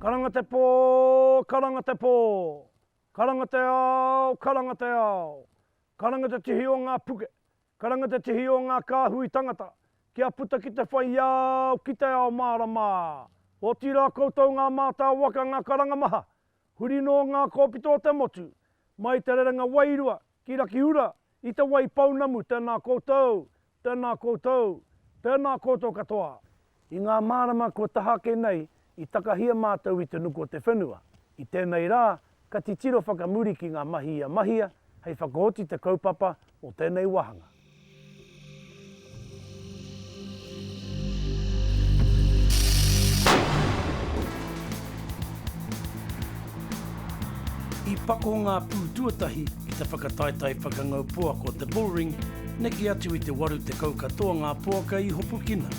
Karanga te pō, karanga te pō. Karanga te ao, karanga te ao. Karanga te tihi o ngā puke, karanga te tihi o ngā kāhui tangata, kia puta ki te whai ao, ki te ao mārama. Otirā koutou ngā mātā waka ngā karanga maha, huri noa ngā kōpito o te motu, mai te rerenga wairua ki Rakiura i te Wai Pounamu tēnā koutou, tēnā koutou, tēnā koutou katoa. I ngā marama kua taha ake nei i takahia mātou i te nuku o te whenua. I tēnei rā, ka titiro whakamuri ki ngā mahi ia mahia hei whakaoti te kaupapa o tēnei wāhanga. I pako ngā pū tuatahi ki te whakataetae whakangau poaka o te Bullring, neke atu i te 80 katoa ngā poaka i hopukina.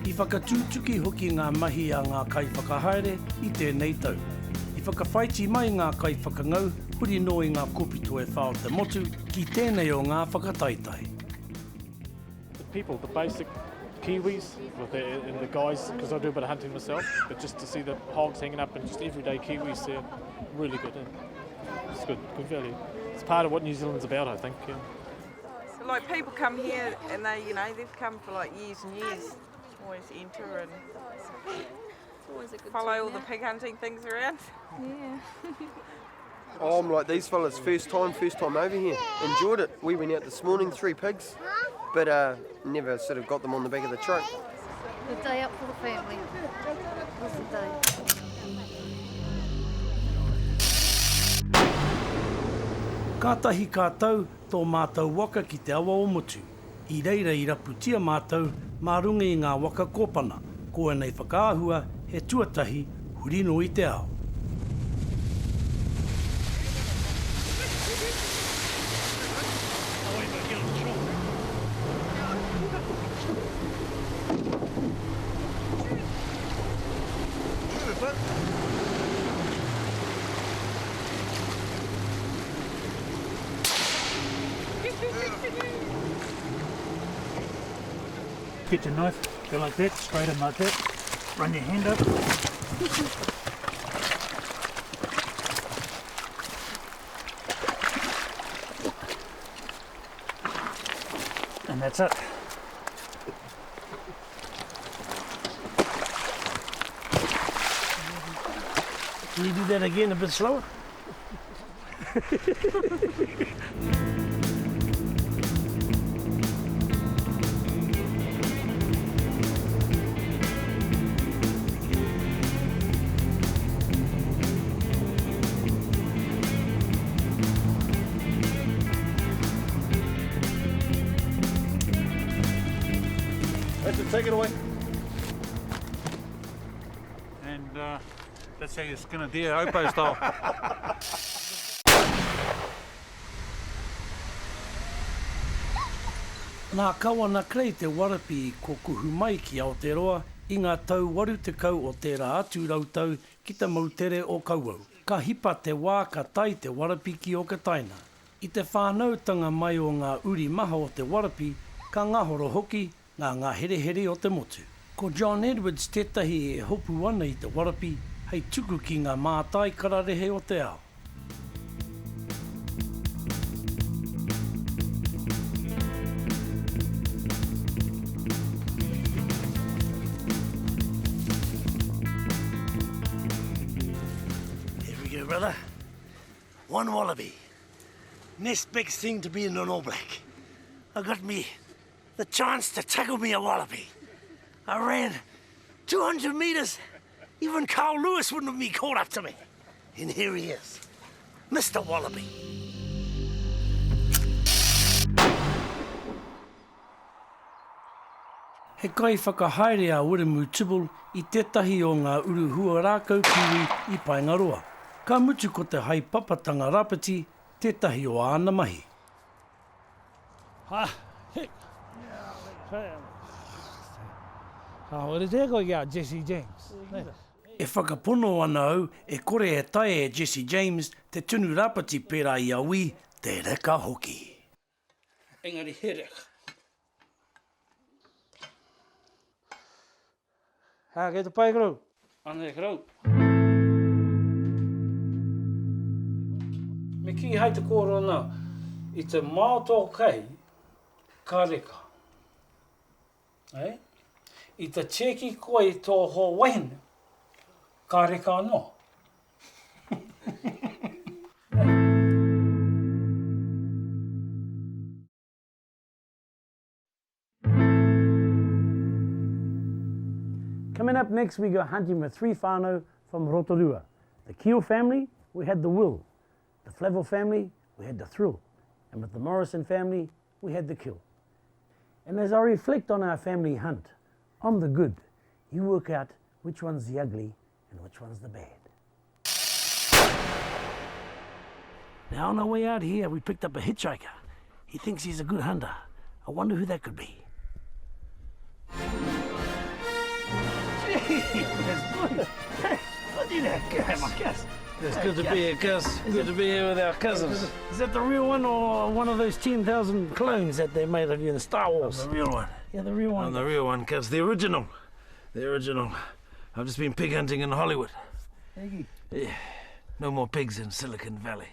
I whakatūtuki hoki ngā mahi a ngā kaiwhakahaere i tēnei tau. I whakawhaiti mai ngā kaiwhakangau huri noa i ngā kōpito e whā o te motu ki tēnei o ngā whakataetae. The people, the basic Kiwis with the, and the guys, because I do a bit of hunting myself, but just to see the hogs hanging up and just everyday Kiwis there, really good. Eh? It's good, good value. It's part of what New Zealand's about, I think. Yeah. So like people come here and they, you know, they've come for like years and years, always enter and always a good follow all the pig hunting things around. Yeah. Oh, I'm like these fellas, first time, first time over here. Enjoyed it. We went out this morning, three pigs, but uh, never sort of got them on the back of the truck. Good day up for the family. Awesome day. Kātahi ka tau tō mātou waka ki te awa o Motu. I reira i raputia mātou mā runga i ngā waka kōpana, ko ēnei whakaahua he tuatahi huri noa i te ao. Get your knife, go like that, straight in like that, run your hand up. And that's it. Can you do that again a bit slower? That's it, take it away. And uh, That's how you skin a deer, Opo style. Nā Kawana Kerei te warapi i kokuhu mai ki Aotearoa i ngā tau 80 o tērā atu rautau ki te moutere o Kauau. Ka hipa te wā ka tae te warapi ki Okataina. I te whānautanga mai o ngā uri maha o te warapi, ka ngahoro hoki ngā ngāherehere o te motu. Ko John Edwards tētahi e hopu ana i te warapi hei tuku ki ngā mātai kararehe o te ao. Here we go brother, one wallaby, next best thing to being an All Black. I got me the chance to tackle me a wallaby. I ran 200 metres. Even Carl Lewis wouldn't have been caught up to me. And here he is, Mr. Wallaby. He kaiwhakahaere a Wiremu Tibble i tētahi o ngā uru huarākau kiwi i Paengaroa. Ka mutu ko te haepapatanga rāpiti tētahi o āna mahi. Ha, hek. Kāore te koe ki a Jesse James. E whakapono ana au e kore e taea e Jesse James te tunu rāpati pērā i a Wi, te reka hoki. Engari he reka. Ha, kei te pai korou? Anei korou. Kīhai te kōrero nā, i te mao tō kai, ka reka. Eh? I te tieki koe i tō hoa wahine, ka reka anō. Coming up next, we go hunting with three whānau from Rotorua. The Keel family, we had the will. The Flavel family, we had the thrill. And with the Morrison family, we had the kill. And as I reflect on our family hunt, I'm the good. You work out which one's the ugly and which one's the bad. Now on our way out here, we picked up a hitchhiker. He thinks he's a good hunter. I wonder who that could be. Gee, that's good. It's good to be here, cuz. Good to be here with our cousins. Is that the real one or one of those 10,000 clones that they made of you in Star Wars? I'm the real one. Yeah, the real one. I'm the real one, cuz. The original. The original. I've just been pig hunting in Hollywood. Piggy. Yeah. No more pigs in Silicon Valley.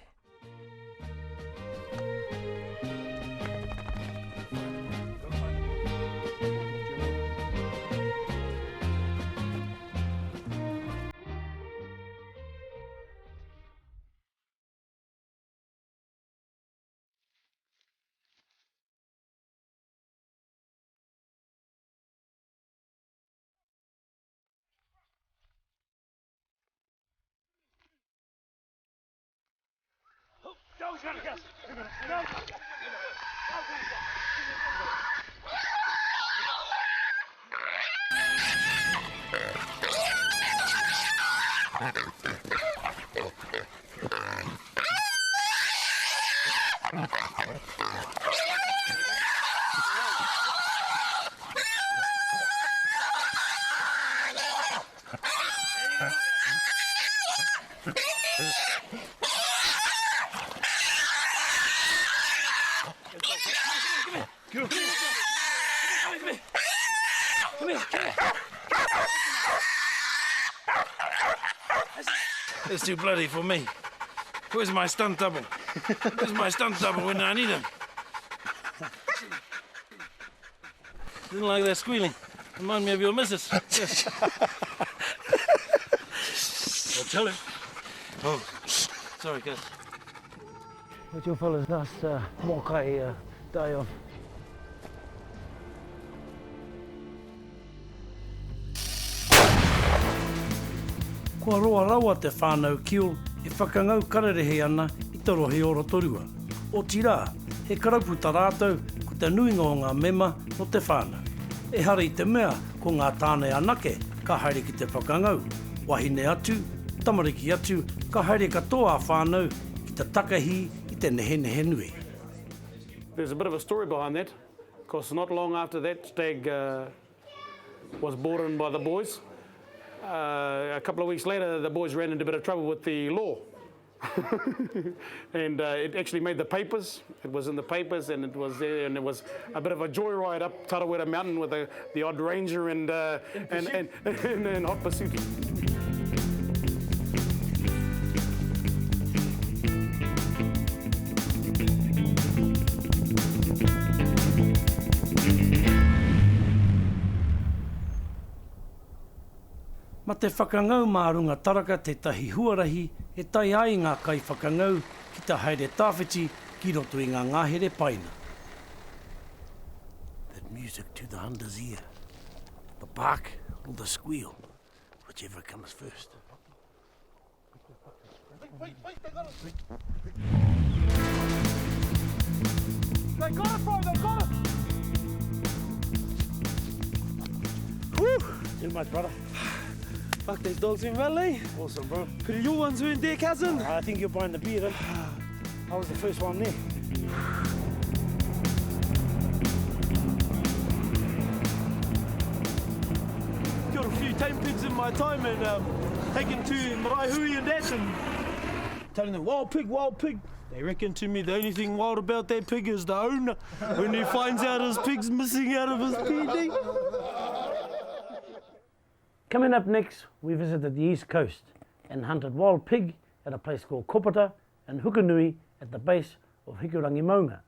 It's too bloody for me. Where's my stunt double? Where's my stunt double when I need him? Didn't like that squealing. Remind me of your missus. Yes. I'll tell him. Oh, sorry, guys. What's your fella's last uh, mōkai uh, die of? Kua roa rawa te whānau Keel e whakangau kararehe ana i te rohe o Rotorua. Otirā, he karapu ta rātou ko te nuinga o ngā mema nō te whānau. Ehara i te mea ko ngā tāne anake ka haere ki te whakangau, wahine atu, tamariki atu, ka haere katoa a whānau ki te takahi i te nehenehe nui. There's a bit of a story behind that, because not long after that stag uh, was brought in by the boys, uh, a couple of weeks later the boys ran into a bit of trouble with the law. and uh, it actually made the papers. It was in the papers and it was there and it was a bit of a joyride up Tarawera Mountain with a, the odd ranger and, uh, and, and, and, and hot pursuit. Ma te whakangau mā runga taraka tētahi huarahi e tae ai ngā kaiwhakangau ki te haere tawhiti ki roto i ngā ngahere paina. That music to the hunter's ear, the bark or the squeal, whichever comes first. Wait, wait, they got it! They got it, bro, they got it! Woo! Too much, brother. Fuck these dogs in valley. Awesome, bro. Pity your ones were in there, cousin. I think you're buying the beer, then. I was the first one there. Killed a few tame pigs in my time and um, taken to marae hui and that and telling them, wild pig, wild pig. They reckon to me the only thing wild about that pig is the owner when he finds out his pig's missing out of his PD. Coming up next, we visited the East Coast and hunted wild pig at a place called Kopata in Hukanui at the base of Hikurangi Maunga.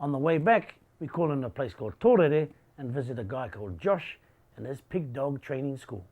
On the way back, we call in a place called Torere and visit a guy called Josh and his pig dog training school.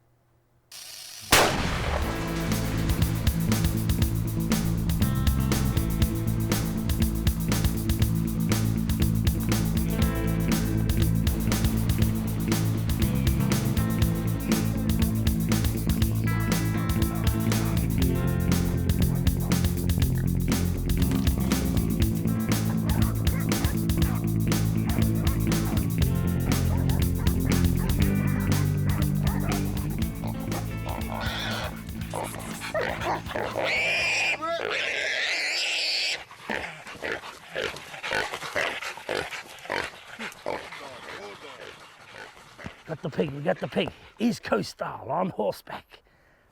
Got the pig, we got the pig. East Coast style, on horseback.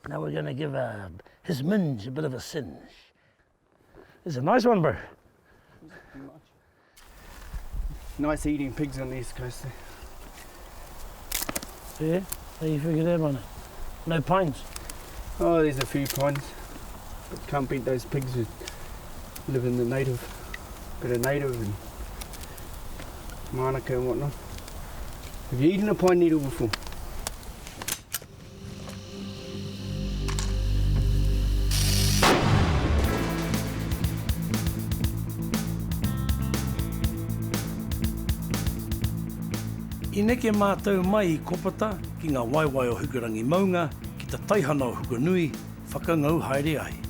Now we're going to give uh, his minge a bit of a singe. It's a nice one, bro. Nice eating pigs on the East Coast. Eh? Yeah, how you figure that one out? No pines? Oh, there's a few pines. But can't beat those pigs who live in the native, bit of native and manuka and whatnot. Have you eaten a pine needle before? I neke mātou mai i Kopata ki ngā waewae o Hikurangi maunga ki te taihana o Hukanui whakangau haere ai.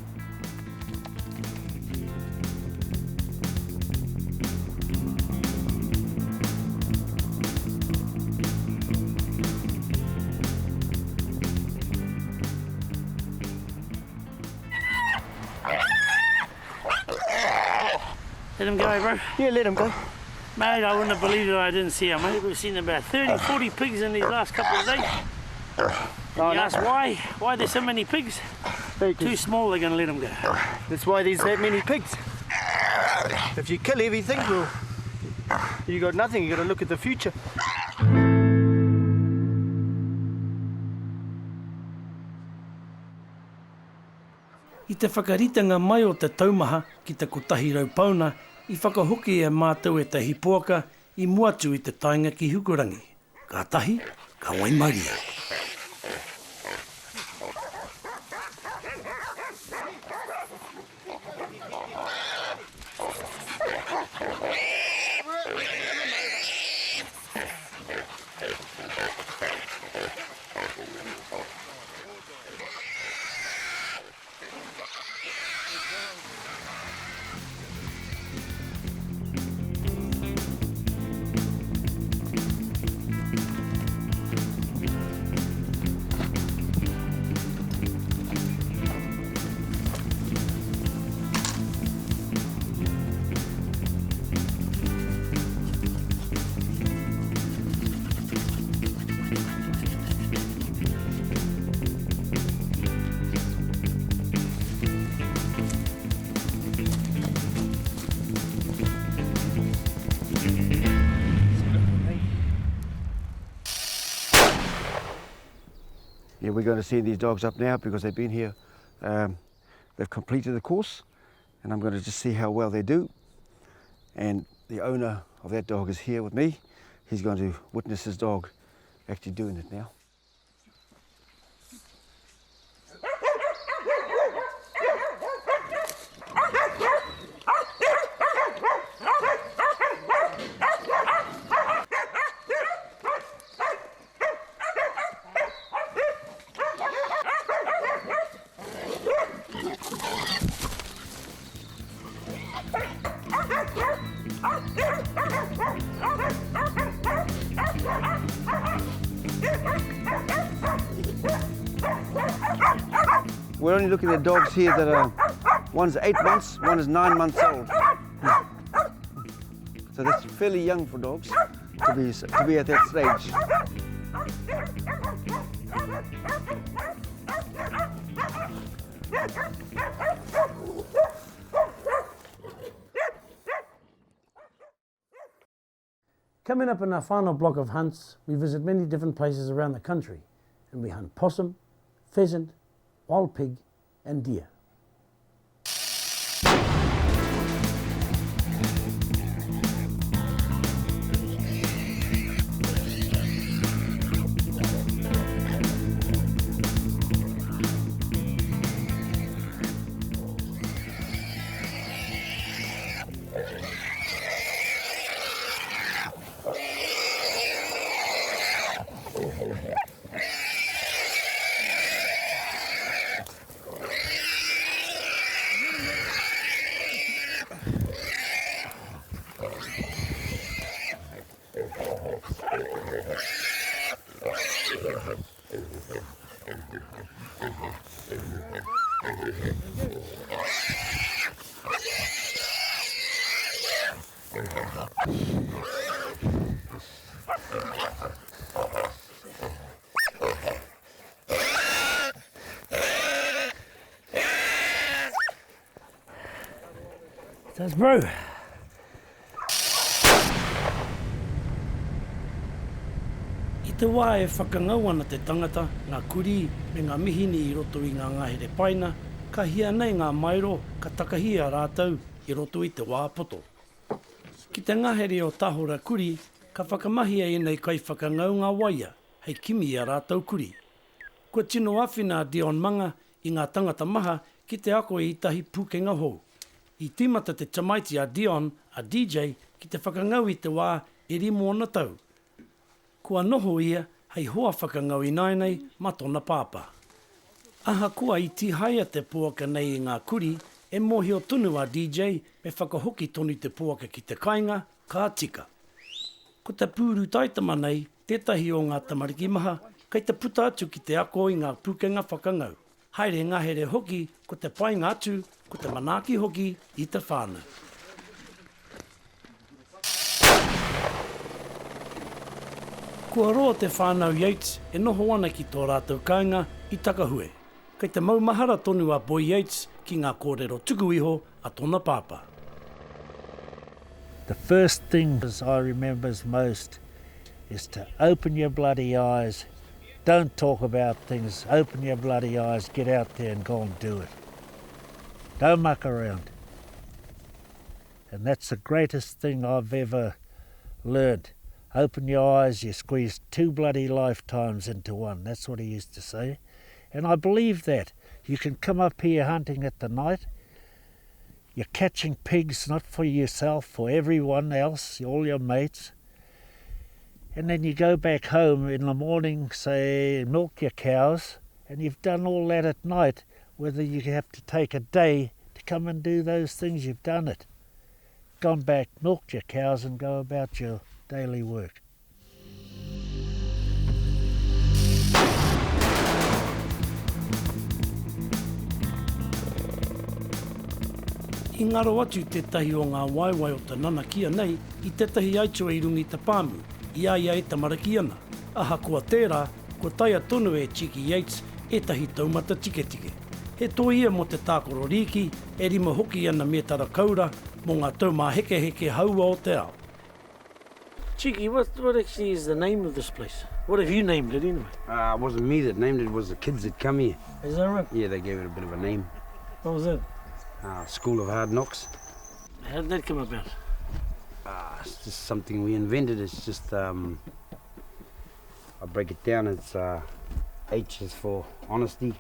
Let him go, bro. Yeah, let him go. Mate, I wouldn't have believed it if I didn't see him, mate. We've seen about 30, 40 pigs in these last couple of days. Oh, you ask why? Why there's so many pigs? Too small, they're going to let them go. That's why there's that many pigs. If you kill everything, well, you got nothing. You got to look at the future. I te whakaritenga mai o te taumaha ki te 100 pauna i whakahoki e mātou ētahi poaka i mua atu i te taenga ki Hikurangi. Kātahi, ka waimarie. Yeah, we're going to see these dogs up now because they've been here. Um, they've completed the course and I'm going to just see how well they do. And the owner of that dog is here with me. He's going to witness his dog actually doing it now. We're only looking at dogs here that are, one's eight months, one is nine months old. So that's fairly young for dogs to be, to be at that stage. Coming up in our final block of hunts, we visit many different places around the country and we hunt possum, pheasant, wild pig and deer. That's bro. I te wā e whakangau ana te tangata, ngā kurī me ngā mihini i roto i ngā ngahere paina, ka hia nei ngā maero ka takahi a rātou i roto i te wā poto. Ki te ngahere o Tahora Kuri, ka whakamahia ēnei kaiwhakangau ngā waia hei kimi i a rātou kurī. Kua tino āwhina a Dion Manga i ngā tangata maha ki te ako i ētahi pūkenga hou. I tīmata te tamaiti a Dion, a DJ, ki te whakangau i te wā e rima ōna tau. Kua noho ia hei hoa whakangau ināianei mā tōna pāpā. Ahakoa i tīhaea te pouaka nei i ngā kurī, e mōhio tonu a DJ me whakahoki tonu te pouaka ki te kainga, ka tika. Ko te pūru taitama nei tētahi o ngā tamariki maha kei te puta atu ki te ako i ngā pūkenga whakangau. Haere ngahere hoki ko te painga atu ko te manaaki hoki i te whānau. Kua roa te whānau Yates e noho ana ki tō rātou kāinga i Takahue. Kei te maumahara tonu a Boy Yates ki ngā kōrero tuku iho a tōna pāpā. The first thing I remembers most is to open your bloody eyes, don't talk about things, open your bloody eyes, get out there and go and do it. Don't muck around. And that's the greatest thing I've ever learned. Open your eyes, you squeeze two bloody lifetimes into one. That's what he used to say. And I believe that. You can come up here hunting at the night. You're catching pigs not for yourself, for everyone else, all your mates. And then you go back home in the morning, say, milk your cows, and you've done all that at night. Whether you have to take a day to come and do those things, you've done it. Gone back, milked your cows, and go about your daily work. I ngaro atu tētahi o ngā waewae o te nanakia nei i tētahi aituā i runga i te pāmu, i a ia e tamariki ana. Ahakoa tērā, kua taea tonu e Cheeky Yates ētahi taumata tiketike. He toi ia mō te tākaro rīki, e rima hoki ana mētara koura mō ngā taumāhekeheke haua o te ao. Cheeky, what, what actually is the name of this place? What have you named it anyway? Uh, it wasn't me that named it, it was the kids that come here. Is that right? Yeah, they gave it a bit of a name. What was that? Uh, School of Hard Knocks. How did that come about? Uh, it's just something we invented. It's just, um, I break it down, it's uh, H is for honesty,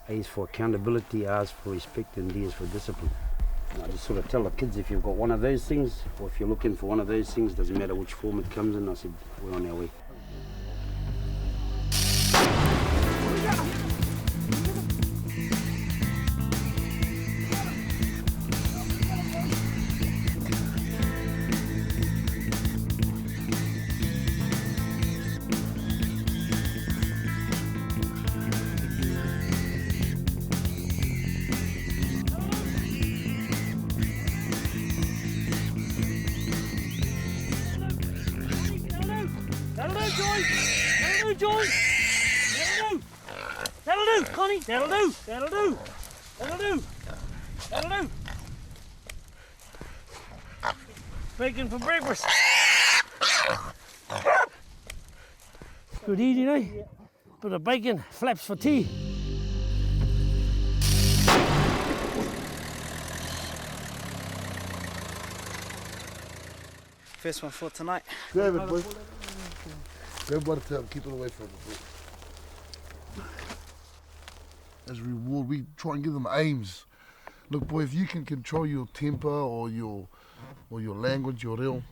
A is for accountability, R is for respect, and D is for discipline. And I just sort of tell the kids if you've got one of those things, or if you're looking for one of those things, doesn't matter which form it comes in, I said, we're on our way. That'll do, Joy! That'll do, Joy! That'll do! That'll do, Connie! That'll do! That'll do! That'll do! That'll do! Bacon for breakfast! Good eating, eh? Bit of bacon, flaps for tea. First one for tonight. Grab it, boy. Grab one tail, keep it away from it. As a reward, we try and give them aims. Look, boy, if you can control your temper or your or your language, your reo,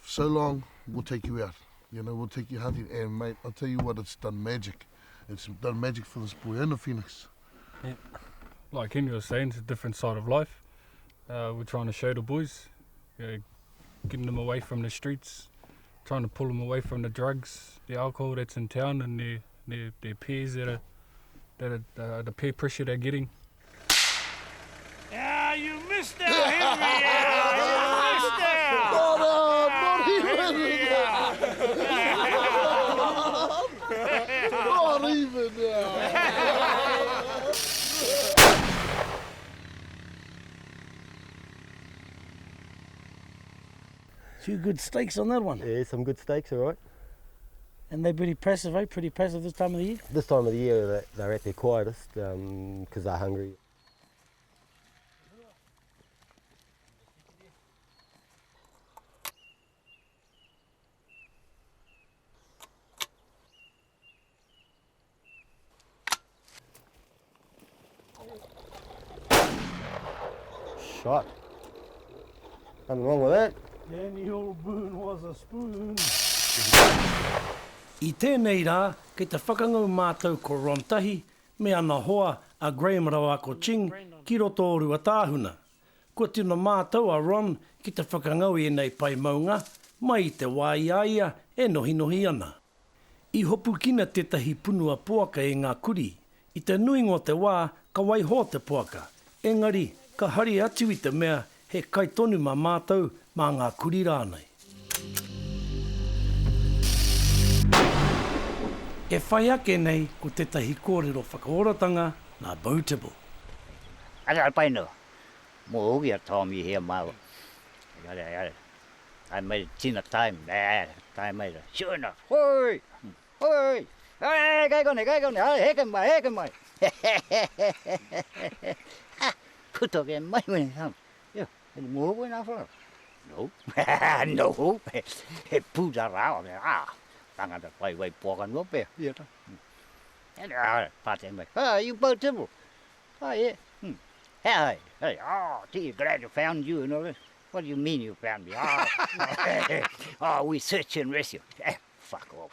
so long, we'll take you out. You know, we'll take you hunting. And, mate, I'll tell you what, it's done magic. It's done magic for this boy and the phoenix. Yeah. Like Henry was saying, it's a different side of life. Uh, we're trying to show the boys, you know, getting them away from the streets, trying to pull them away from the drugs, the alcohol that's in town, and their, their, their peers that are the, the, the peer pressure they're getting. Ah, you missed out, Henry! Ah, you missed out! Not, uh, not even! not even now! Few good steaks on that one. Yeah, some good steaks, all right. And they're pretty passive, eh? Pretty passive this time of the year? This time of the year, they're at their quietest because um, they're hungry. Shot. Nothing wrong with that. Daniel Boone was a spoon. I tēnei rā, kei te whakangau mātou ko Ron Tahi me ana hoa a Graham rawa ko Ching ki roto o Ruatāhuna. Kua tino mātau a Ron ki te whakangau i ēnei pae maunga, mai i te wā i a ia e nohinohi ana. I hopukina tētahi punua poaka e ngā kurī. I te nuinga o te wā, ka waiho te poaka, engari ka hari atu i te mea he kai tonu mā mātou, mā ngā kurī rānei. E whai ake nei ko tētahi kōrero whakaoratanga nā Beau Tibble. Ara pai no. Mo hoki a Tommy here māua. I made it tina time, eh, time made it. Sure enough, hoi, hoi, hey, kei konei, kei konei, hai, heke mai, heke mai. Ha, puta ke mai wene, ha. Yo, he moho koe nā whara. No, no, he pūta rā, ah, tangata whai wai poaka noa pea, ia ta. And, ah, pātai mai, ah, you Beau Tibble. Oh, yeah, hmm. Hey, hey, oh, gee, glad to found you and all this. What do you mean you found me? Oh, oh we search and rescue. Eh, fuck off.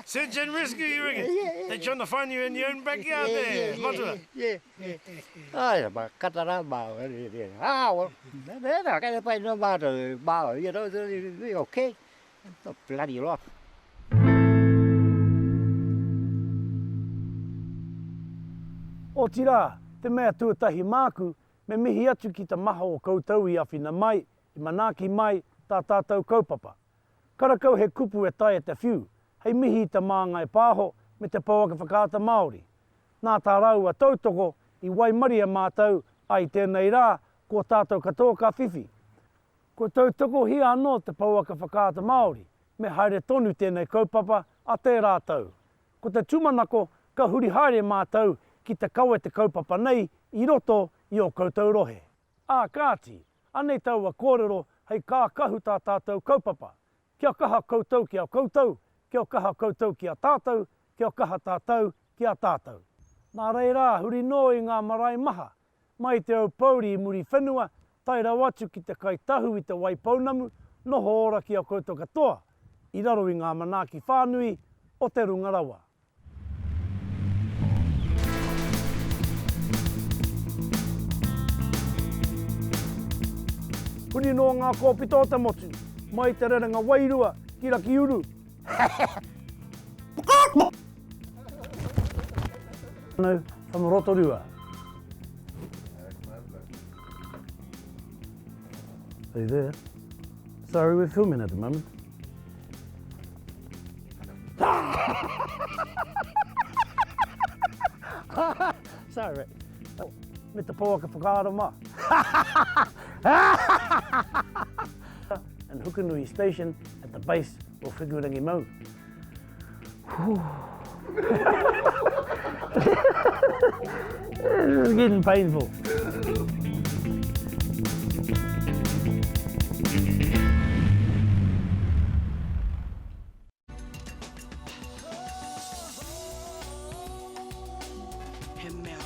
Search and rescue, you reckon? Yeah, yeah. They're trying to find you in your own backyard yeah, there, yeah, Matua. Yeah, yeah. Ai, ma katara ma. Ah, well, nā, kei te pai no mātou, mātou, you know, okay. Not bloody lot. Otirā, te mea tuatahi māku, me mihi atu ki te maha o koutou i awhina mai, i manaaki mai, tā tātou kaupapa. Karakau he kupu e taea te whiu, hei mihi i Te Māngai Pāho me te Pouaka Whakaata Māori. Nā tā rāua tautoko i waimarie mātou, ā i tēnei rā, ko tātou katoa ka whiwhi. Kua tautokohia anō te pouaka whakaata Māori, me haere tonu tēnei kaupapa a tērā tau. Ko te tūmanako ka huri haere mātou ki te kawe te kaupapa nei i roto i ō koutou rohe. Ā kāti, anei taua kōrero hei kākahu tā tātou kaupapa. Kia kaha koutou ki a koutou, kia kaha koutou ki a tātou, kia kaha tātou ki a tātou. Nā reira, huri noa i ngā marae maha, Mai te Aupōuri i Muriwhenua, tae rawa atu ki te Kai Tahu i Te Waipounamu, noho ora ki a koutou katoa, i raro i ngā manaaki whānui o te runga rawa. Huri noa ngā kōpito o te motu, mai te rerenga wairua ki Rakiuru. From Rotorua. Are you there? Sorry, we're filming at the moment. Sorry. Oh, me te pouaka whakaara mā. And Hukanui Station at the base of Hikurangi Maunga. This is getting painful. He mea.